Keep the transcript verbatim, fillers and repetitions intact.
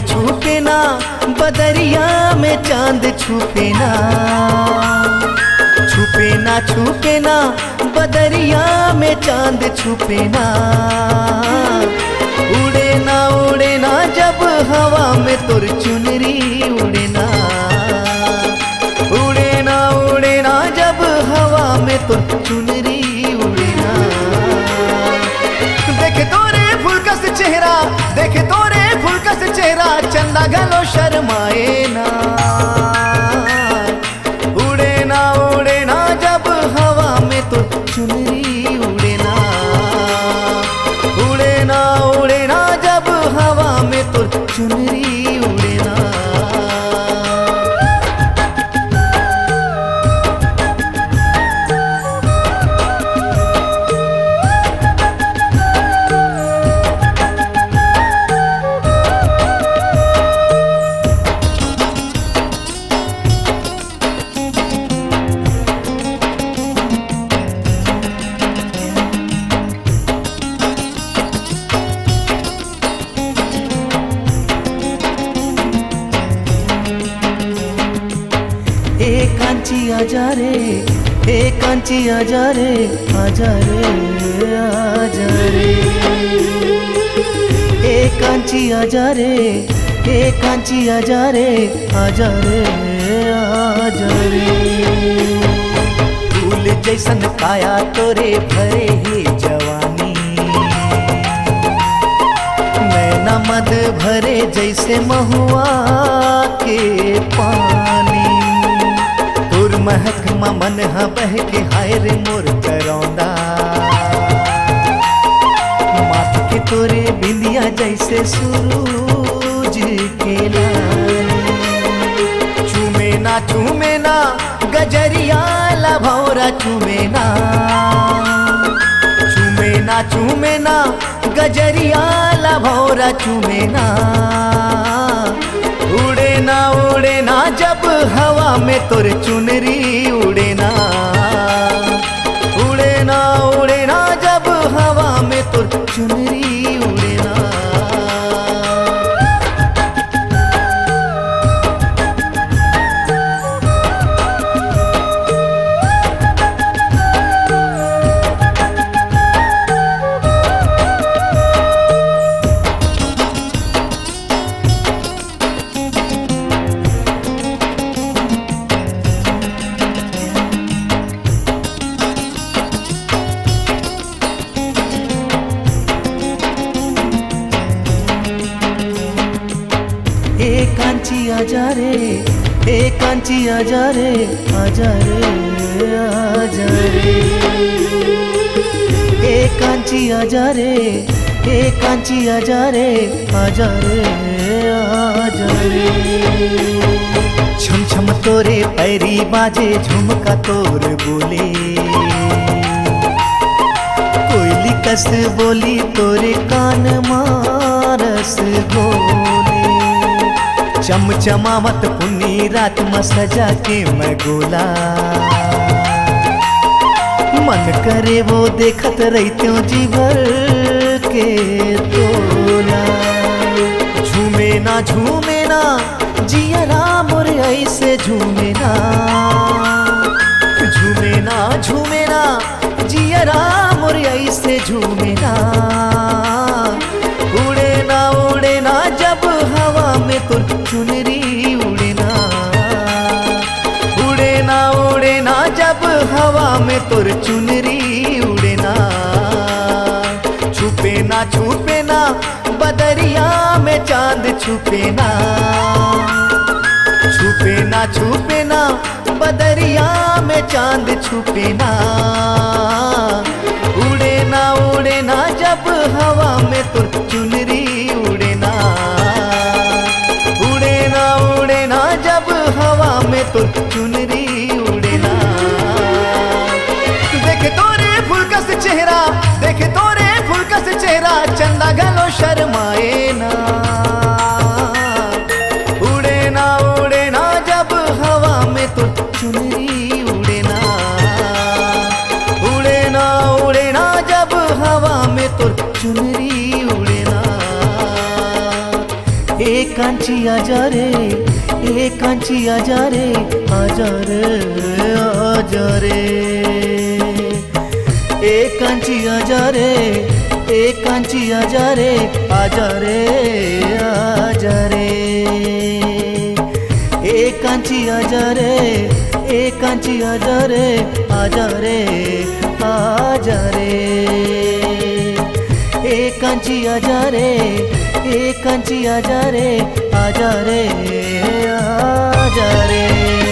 छुपे ना, बदरिया में चांद छुपे ना, छुपे ना, छुपे ना, बदरिया में चांद छुपे ना। उड़े ना, उड़े ना, जब हवा में तोर चुनरी उड़े ना, उड़े ना, उड़े ना, जब हवा में तोर चुनरी उड़े ना। देख तोरे फुलकस चेहरा, देख तोरे फुलकस चेहरा, चंदा घलो शर्माए ना। उड़े ना, उड़े ना, जब हवा में तोर चुनरी उड़े ना। उड़े ना, उड़े ना, जब हवा में तोर चुनरी उड़े ना। ए कांची आजा रे, ए कांची आजा रे, आजा रे, आजा रे। ए कांची आजा रे, ए कांची आजा रे, आजा रे, आजा रे। फूल जैसन काया तोरे भरे हे जवानी, नैना मद भरे जैसे महुआ के पानी। तोर महक म मन ह बहके, हाय रे मोर करौंदा। माथ के तोरे बिंदिया जैसे सुरूज के लाली। चूमे ना, चूमे ना, गजरिया ला भौरा चूमे ना। चूमे ना, चूमे ना, गजरिया ला भौरा चूमे ना। उड़े ना, उड़े ना, जब हवा में तोर चुनरी उड़े ना। उड़े ना, उड़े ना, जब हवा में तोर चुनरी उड़े ना। ए कांची आजा रे, ए कांची आजा रे, आजा रे, आजा रे। ए कांची आजा रे, ए कांची आजा रे, आजा रे, आजा रे। छम छम तोरे पैरी बाजे, झुमका तोर बोले। कोयली कस बोली तोरे कान मा रस घोले। चमचमावत पुन्नी रात म सजा के मैं गोला। मन करे वो देखत रहितेंव जीवर के तोला। झूमे ना, झूमे ना, जियरा मोर ऐसे झूमे ना। झूमे ना, झूमे ना, जियरा मोर ऐसे झूमे ना। उड़े ना, उड़े ना, जब हवा में तोर चुनरी उड़े ना। उड़े ना, उड़े ना, जब हवा में तोर चुनरी उड़े ना। छुपे ना, छुपे ना, बदरिया में चांद छुपे ना। छुपे ना, छुपे ना, बदरिया में चांद छुपे ना। उड़े ना, उड़े ना, जब हवा में तोर चुनरी उड़े ना। उड़े ना, उड़े ना, जब हवा में तोर चुनरी उड़े ना। देख तोरे फुलकस चेहरा, देख तोरे फुलकस चेहरा, चंदा घलो शर्माए ना। उड़े ना, उड़े ना, जब हवा में तोर चुनरी उड़े ना। उड़े ना, उड़े ना, जब हवा में तोर चुनरी उड़े ना। एक कांची आजा रे, ए कांची आजा रे, आजा रे, आजा रे। ए कांची आजा रे, ए कांची आजा रे, आजा रे, आजा रे। ए कांची आजा रे, ए कांची आजा रे, आजा रे, आजा रे। ए कांची आजा रे, ए कांची आजा रे, आजा रे, आजा रे।